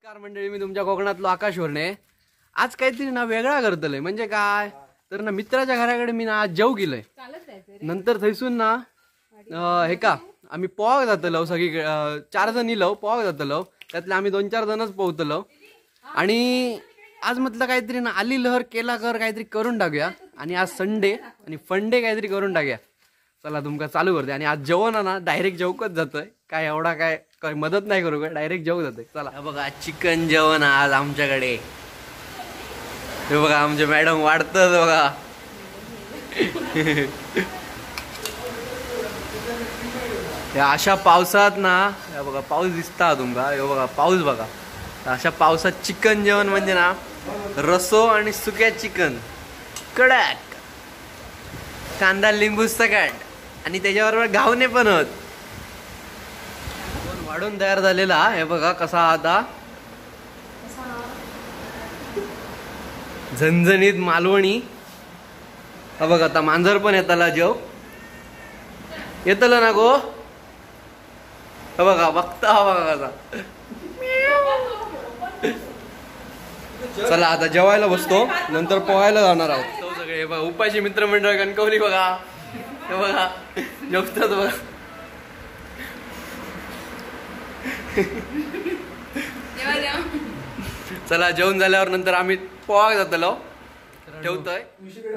नमस्कार मंडळी, मी तुमच्या कोकणातलो आकाश वरणे। आज काहीतरी ना वेगळा करतलंय, म्हणजे काय तर ना मित्राच्या घराकडे मी ना आज जेव गेलोय। नंतर थंयसून ना हे का आम्ही पोवाक जातलो, सगळी 4 जण इलो पोवाक जातलो, त्यातले आम्ही 2-4 जणच पोहतलो। आणि आज म्हटलं काहीतरी ना आली लहर केला कर काहीतरी करून टाकूया। आणि आज संडे आणि फंडे काहीतरी करून टाकूया। चला तुमका चालू करते। आणि आज जेवण ना डायरेक्ट जेवकच जातोय, काय एवढा काय काय मदत नाही करू काय, डायरेक्ट जेवक जातोय। चला बघा चिकन जेवण आज आमच्याकडे। हे बघा आमचे मॅडम वाढतात बघा। अशा पावसात ना बघा पाऊस दिसता तुमका, हे बघा पाऊस बघा। अशा पावसात चिकन जेवण म्हणजे ना रसो आणि सुक्या चिकन कडक, कांदा लिंबू सगट आणि त्याच्याबरोबर घावणे पण होत। वाढून तयार झालेला हे बघा कसा आता झणझणीत मालवणी। हा बघा आता मांजर पण येताला जेव येतलं ना गो। हा बघा बघता हा बघा कसा। चला आता जेवायला बसतो, नंतर पोहायला जाणार आहोत सगळे। बघा उपाशी मित्रमंडळ कणकवली बघा, हे बघा जेवतात बघा। चला जेवण झाल्यावर नंतर आम्ही पोहायला जातलो। ठेवतोय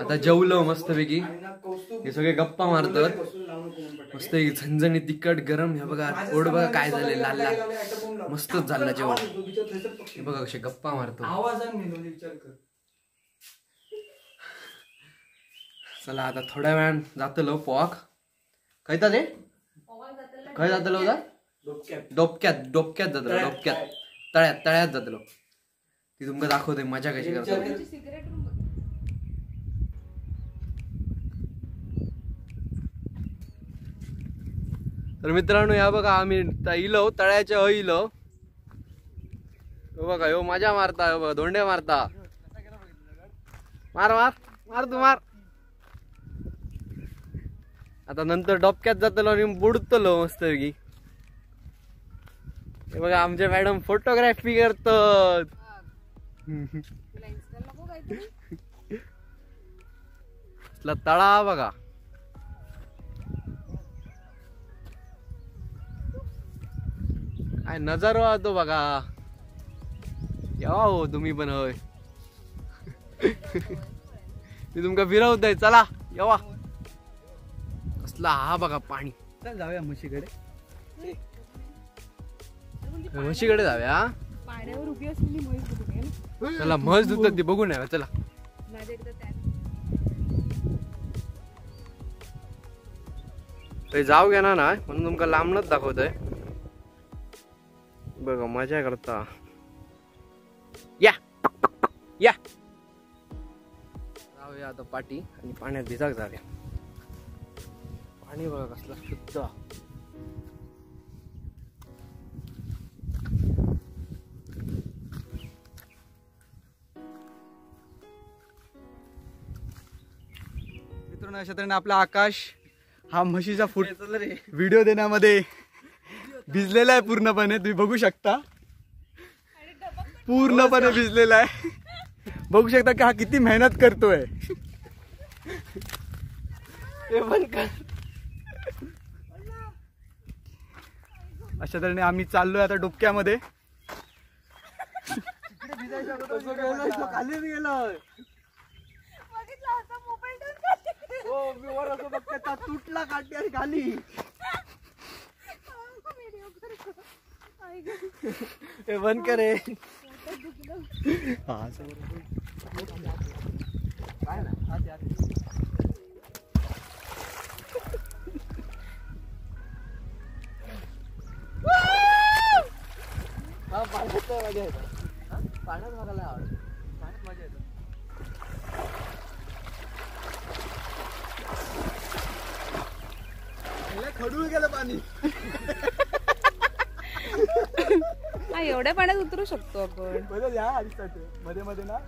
आता जेवलो मस्तपैकी, हे सगळे गप्पा मारतात मस्त झणझणी तिखट गरम। हे बघा ओढ बघा काय झाले लाल लाल, मस्तच झालं जेवण। हे बघा कसे गप्पा मारतो। चला आता थोड्या वेळान जातलो पोहाक। खंयता ते खंय जातलो? डोपक्यात, डोपक्यात जातलो, डोपक्यात तळ्यात, तळ्यात जातलो। ती तुमका दाखवते मजा कशी करतो। तर मित्रांनो या बघा आम्ही इलो तळ्याच्या इलो, बघा ह्यो मजा मारता, ह्यो बघा धोंडे मारता। मार मार मार तू मार। आता नंतर डोपक्यात जातलो आणि बुडतलो मस्तपैकी। हे बघा आमचे मॅडम फोटोग्राफी करतात। तळा बघा, काय नजारो तो बघा। यावा हो तुम्ही पण होय, मी तुमका फिरवतोय, चला यावा। कसला हा बघा पाणी। चल जाऊया म्हशीकडे, म्हशीकडे जाऊया। पाण्यावर उभी असलेली म्हैस बघूया। चला म्हैस दुधतात ती बघून याव्या। चला जाऊ घ्या ना म्हणून तुमका लांबनच दाखवतोय। बघा मजा करता। या या जाऊया आता पाटी आणि पाण्यात भिजाक जाऊया। पाणी बघा कसला शुद्ध। मित्रांनो अशा तऱ्हेने आपला आकाश हा म्हशीचा फूट व्हिडिओ देण्यामध्ये भिजलेला आहे पूर्णपणे। तुम्ही बघू शकता पूर्णपणे भिजलेला आहे। बघू शकता की हा किती मेहनत करतोय। अशा तऱ्हेने आम्ही चाललोय आता डोपक्यामध्ये। तुटला काठी आणि खाली। बंद करे। पाण्यात बघायला आवडतं, पाण्यात मजा येते। खडूळ गेलं पाणी। एवढ्या पाण्यात उतरू शकतो आपण। मध्ये मध्ये ना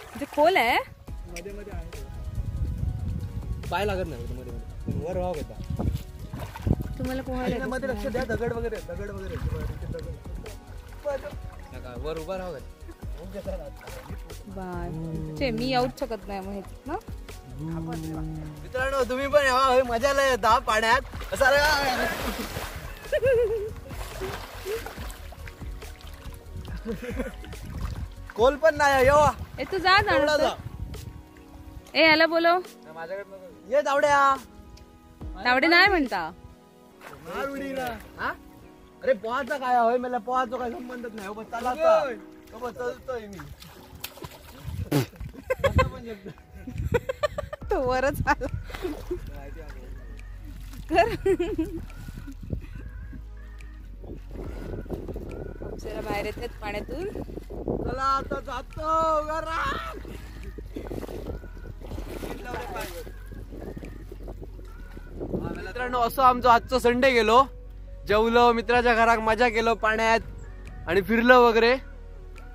म्हणजे खोल आहे, मध्ये मध्ये आहे, पाय लागत नाही मध्ये मध्ये वर वाव घेता। तुम्हाला पोहायला मध्ये लक्ष द्या, दगड वगैरे, दगड वगैरे, दगड। वर उभा राहू. बाय छे, मी येऊच शकत नाही मग ह्याच्यात ना. मित्रांनो तुम्ही पण यावा, मजा लय येता पाण्यात. असा कोल पण नाही येवा. ए तू जा जाणार. ए याला बोलव. ये तावड्या. तावडे नाही म्हणता. अरे पोहाचा काय होय, मला पोहाचा काय संबंधच नाही. हो चला चलतोय मी. तो वरच आला. कर अप्सरा बाहेर येतात पाण्यातून. चला आता जातो घरात. मित्रांनो असं आमचं आजचं संडे गेलो. जेवलो मित्राच्या घरात, मजा केलो पाण्यात आणि फिरलो वगैरे.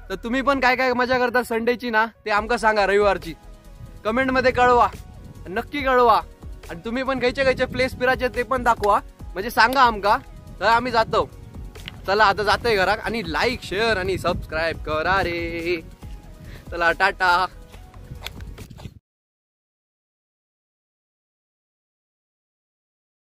तर तुम्ही पण काय काय मजा करता संडेची ना ते आमका सांगा, रविवारची कमेंटमध्ये कळवा, नक्की कळवा. आणि तुम्ही पण खयचे खयचे प्लेस फिरायचे ते पण दाखवा, म्हणजे सांगा आमका, तर आम्ही जातो. चला आता जातोय घरात. आणि लाईक शेअर आणि सबस्क्राईब करा रे. चला टाटा.